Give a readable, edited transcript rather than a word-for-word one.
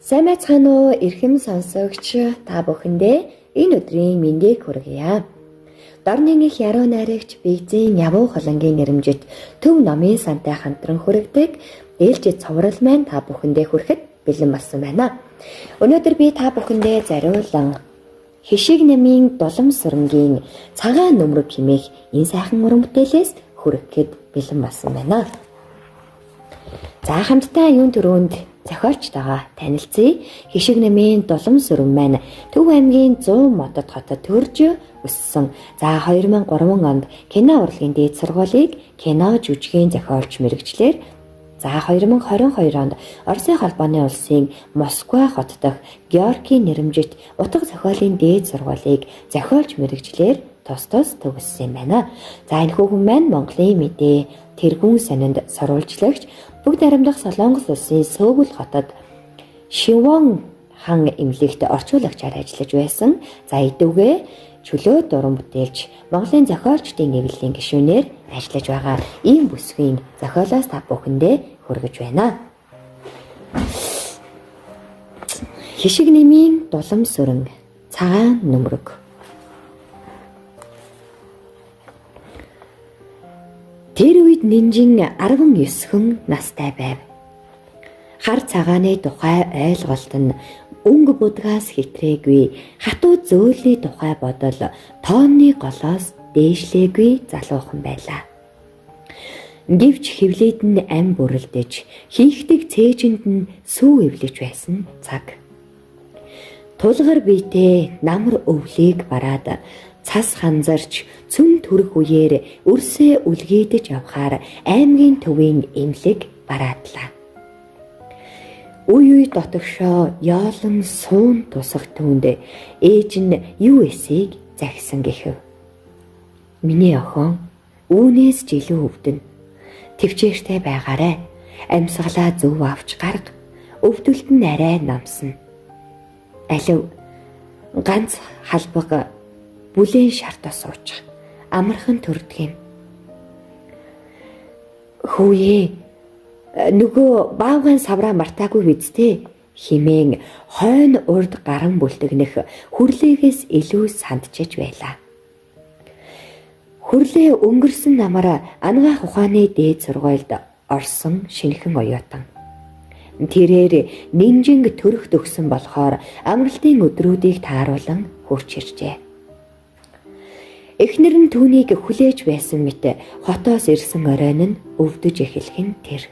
Сайн байцгаана уу, эрхэм сонсогч та бүхэндээ энэ өдрийн мэндийг хүргье. Дорнын их яруу найрагч Бэгзийн Явуу холонгийн нэрэмжит Төв номын сантай хамтран хүргэдэг ээлжид цоврал маань та бүхэндээ хүрэхэд бэлэн болсон байна. Өнөөдөр би та бүхэндээ зориулан Хишиг намын Дулам сүрэнгийн цагаан нөмрөг хэмээх энэ сайхан уран бүтээлээс хүргэхэд бэлэн болсон байна. За хамтдаа юун төрөнд зохиолчтойгоо танилцъя. Хишиг намын Дулам сүрэн маань Төв аймгийн 100 модод хотод төрж өссөн. За 2003 онд кино урлагийн дээд сургуулийг кино жүжигийн зохиолч мэрэгчлэр, за 2022 онд Оросын холбооны улсын Москва хот дахь Георгийн нэрэмжит утга зохиолын дээд сургуулийг зохиолч мэрэгчлэр тус тус төгссөн юм байна. За энэ хүүхэн маань Монголын мэдээ тэргүүн сонинд сурвалжлагч, бүгд найрамдах Солонгос улсын Сөүл хотод Шивон хан эмнэлэгт орчуулагчаар ажиллаж байсан. За эдүгээ чөлөө дуран бүтээлч Монголын зохиолчдын эвлэлийн гишүүнээр ажиллаж байгаа ийм бүсгийн зохиолоос та бүхэндээ хүргэж байна. Хишиг нэмийн Дулам сүрэн цагаан нөмрөг. Тэр үед Нинжин 19 настай байв. Хар цагааны тухай ойлголт нь өнгө будгаас хитрээгүй, хатуу зөөлний тухай бодол тооны голоос дээшлээгүй залуухан байлаа. Гэвч хевлээд нь ам бүрэлдэж, хийхдэг цээжинд нь сүү эвлэж байсан цаг. Тулгар биетэй намар өвлийг бараад цас ханзарч цүн төрөх үеэр өрсөө үлгээдэж явхаар аймгийн төвийн эмнэлэг бараадлаа. Үе үе дотогшоо яолон суун тусах түүнд ээж нь юу эсийг захисан гэхэв. Миний охин үүнээс ч илүү өвдөн. Төвчээртэй байгаарай. Амьсгалаа зөв авч гарга. Өвдөлт нь арай намсна. Алив ганц халбаг бүлээн шартаа суучих. Амархан төрдөг юм. Хөөе, нөгөө баавгайн савраа мартаагүй биз дээ химээн хойно урд гарan бүлтэгнэх хүрлээгээс илүү сандчиж байлаа. Хүрлээ өнгөрсөн намар ангаах ухааны дээд сургуульд орсон шинэхэн оюутан. Тэрээр нинжинг төрөх төгсөн болохоор амралтын өдрүүдийг тааруулан хурч иржээ. Эхнэр нь түүнийг хүлээж байсан мэт хотоос ирсэн оройн нь өвдөж эхлэх нь тэр.